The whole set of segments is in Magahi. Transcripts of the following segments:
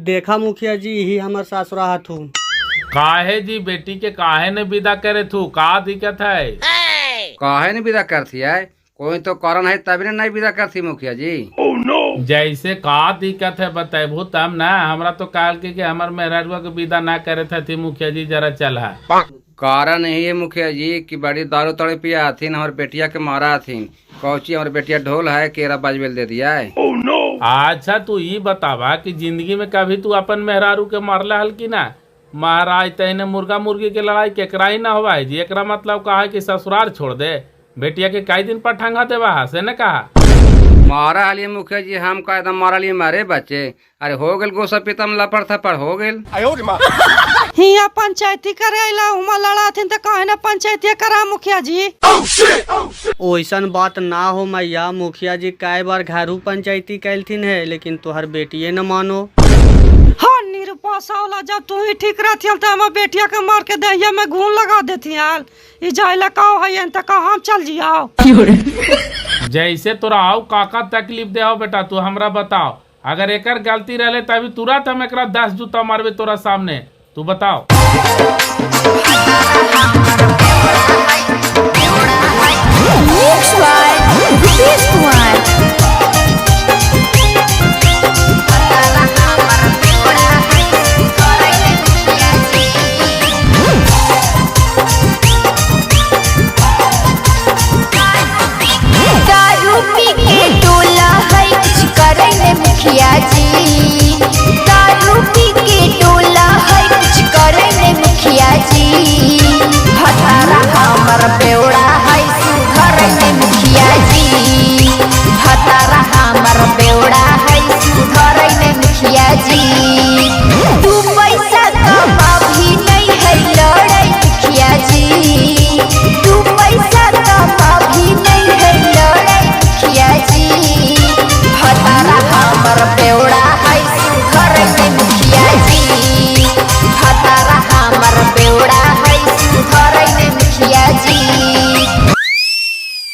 देखा मुखिया जी, यही हमार सासुरा हथू। काहे जी बेटी के काहे ने विदा करे तू, का दिक्कत है? काहे नहीं विदा करती है? कोई तो कारण है तभी ना नहीं विदा करती मुखिया जी। जैसे का दिक्कत है बतेबू तब ना। हमरा तो कहल के कि हमर मेहरारुआ के विदा ना करे थी मुखिया जी, जरा चल है। कारण यही है मुखिया जी कि बड़ी दारू ताड़ी पिया हथिन, हमारे बेटिया के मारा हथिन। कौची हमारे बेटिया ढोल है केरा बाजबेल दे दिया है। अच्छा तू ये बतावा कि जिंदगी में कभी तू अपन मेहरारू के मारला हल की ना? महाराज तहने मुर्गा मुर्गी के लड़ाई केकरा ही ना होवा है जी। एकरा मतलब कहा है कि ससुराल छोड़ दे बेटिया के, कई दिन पर ठंगा देवा है से न कहा। मारा हलिए मुखिया जी, हम का एकदम मारा लिए मारे बच्चे। अरे हो गेल गोसा पितम लपड़ थपड़ हो गेल। हिया पंचायती करे अइला, हुमा लड़ा हथिन त काहे ना पंचायती करा मुखिया जी। ओइसन बात ना हो मैया, मुखिया जी कई बार घरू पंचायती कैलथिन है, लेकिन तोहर बेटिए न मानो। हाँ निरुपासा वाला, जब तू ही ठीक रहती त हमर बेटिया के मार के दहिया में घून लगा देती हाल। ई जाइला कहो है त कहा हम चल जियाओ। जैसे तोरा आओ काका तकलीफ दे हो बेटा, तू हमरा बताओ अगर एकर गलती रहले तभी तुरंत हम एकरा 10 जूता मारबे तोरा सामने, तू बताओ। Mix by Rupesh Kumar. दारू पी के टोला है कुछ करे ने मुखिया जी। दारू पी के टोला है कुछ करे ने मुखिया जी। भतारा हमर बेवड़ा है सुधर ने मुखिया जी। भतारा हमर बेवड़ा है सुधर ने मुखिया जी। तू पैसा कमा भी नहीं है लड़ाई मुखिया जी। तू पैसा कमा भी नहीं है लड़ाई मुखिया जी। भतारा हमर बेवड़ा है सुधर ने मुखिया जी। भतारा हमर बेवड़ा है सुधर ने मुखिया जी।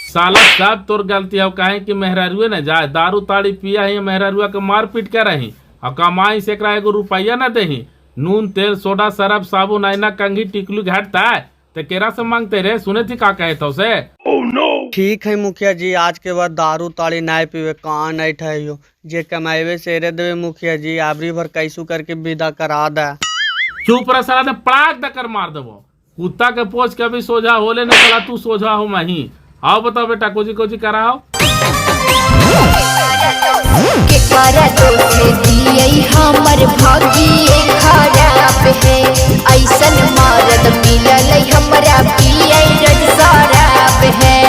साला सब तोर गलती है, काहे कि मेहरारुए न जाए दारू ताड़ी पिया ही मेहरारुआ के मार पीट कर रही और कमाई से एकरा एगो रुपया न देही। नून तेल सोडा सरफ साबुन आईना कंघी टिकलू घाटता है तो केरा से मांगते रे, सुने थी का कहे तो से। ठीक है मुखिया जी, आज के बाद दारू ताड़ी नहीं पीवे, कान नहीं ठहियो, जे कमाएबे से रे देवे मुखिया जी, आबरी भर कैसू करके विदा करा दे। चुप रह साला ने पड़ाक दकर मार देबो। कुत्ता के पोछ कभी सोझा होले न साला, तू सोझा हो मही। आओ बताओ बेटा कोची कोची कराओ। के करा दोष दियै हमर भाग्य खराब है। ऐसन मरद मिलल हमरा पियै रोज शराब है।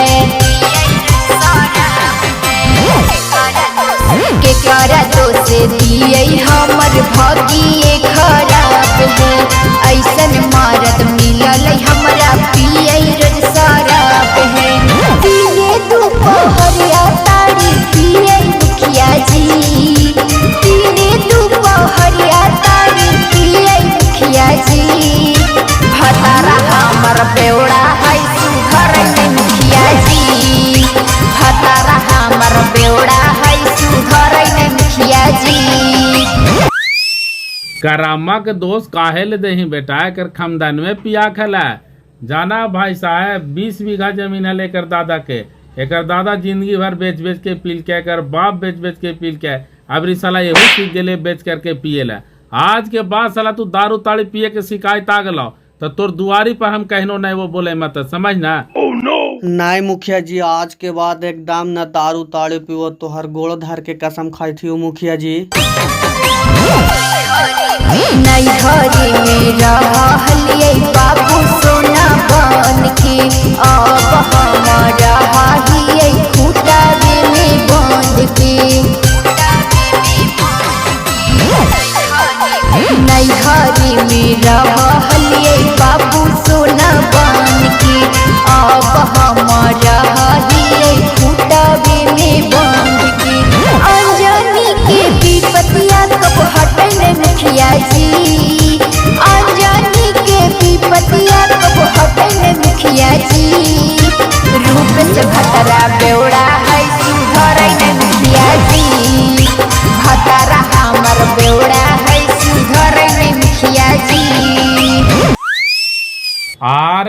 के करा दोष दियै हमर भाग्य खराब है। ऐसन मरद मिलल हमरा पियै रोज शराब है। दिने दुपहरिया ताड़ी पियै मुखिया जी। दिने दुपहरिया ताड़ी पियै मुखिया जी। भतारा हमर बेवड़ा है सुधर ने मुखिया जी। भतारा हमर बेवड़ा है सुधर ने मुखिया जी। करामा के दोस्त काहे ले देही बेटा, एकर खानदान में पिया खला। जाना भाई साहब 20 बीघा जमीन है लेकर दादा के, एकर दादा जिंदगी भर बेच बेच के पील के, एकर बाप बेच बेच के पील के, अबरी साला यहू सीख गेले बेच करके पिए ला। आज के बाद साला तू दारू ताड़ी पिए के शिकायत आ गलो तो तोर दुआरी पर हम कहनो नहीं वो बोले मत, समझ ना। नहीं मुखिया जी, आज के बाद एकदम न दारू ताड़ी पियो, तोहर गोड़ धर के कसम खाई थी मुखिया जी। नैहरी में रहलियै बाबू सोना बन के, अब हम रहियै खूटावे में बंद के। नैहरी में रहलियै बाबू सोना बन के, अब हम रहियै खूटावे में बंद के। अंजनी के विपतिया कब हटै मुखिया जी। अंजनी के विपतिया कब हटै मुखिया जी। रूप से भतरा बेवड़ा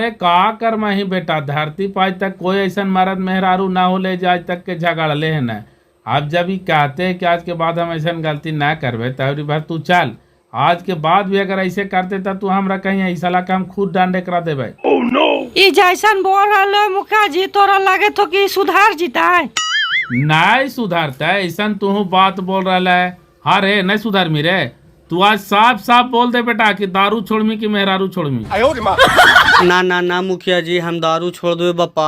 अरे का कर ही बेटा, धरती पाई तक कोई ऐसा मर्द मेहरारू ना होले जे आज तक के झगड़ले है न। अब जब ये कहते हैं कि आज के बाद हम ऐसा गलती ना करबे, तब भर तू चल। आज के बाद भी अगर ऐसे करते तब तू हमरा कहीं ऐसा ला के हम खुद डांडे करा देबे। ई जैसन बोल रहल है मुखिया जी, तोरा लगे तो कि सुधार जीता है? नहीं सुधरता है ऐसा तू बात बोल रहा है। हाँ रे नहीं सुधर मेरे, तू आज साफ साफ बोल दे बेटा कि दारू छोड़मी कि मेहरारू छोड़मी। ना ना ना मुखिया जी, हम दारू छोड़ देबे बापा।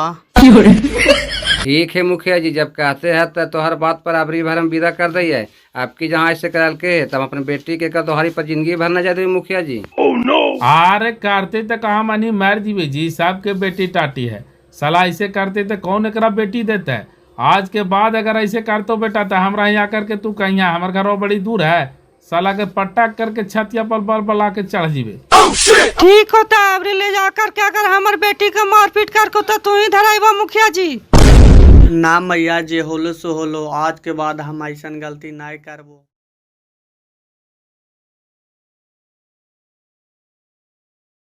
ठीक है मुखिया जी, जब कहते हैं तो तोहर बात पर अबरी भर हम विदा कर दी है। आपकी जहाँ ऐसे करल के है तब अपने बेटी के कर दोहारी पर जिंदगी भर न जा दी मुखिया जी। अरे करते तो कहा मनी मर जीवे जी, सबके बेटी टाटी है साला। ऐसे करते तो कौन एकरा बेटी देता है? आज के बाद अगर ऐसे करतो बेटा तो हमरा यहाँ करके तू कहीं, हमारे घर बड़ी दूर है, साला के पट्टा करके छतिया पर बल बला के चढ़ जीवे। ठीक होता अबरी ले जा करके अगर हमार बेटी के मारपीट करके तो तू ही धराइबा मुखिया जी। ना मैया, जे होलो सो होलो, आज के बाद हम ऐसा गलती नहीं करबो।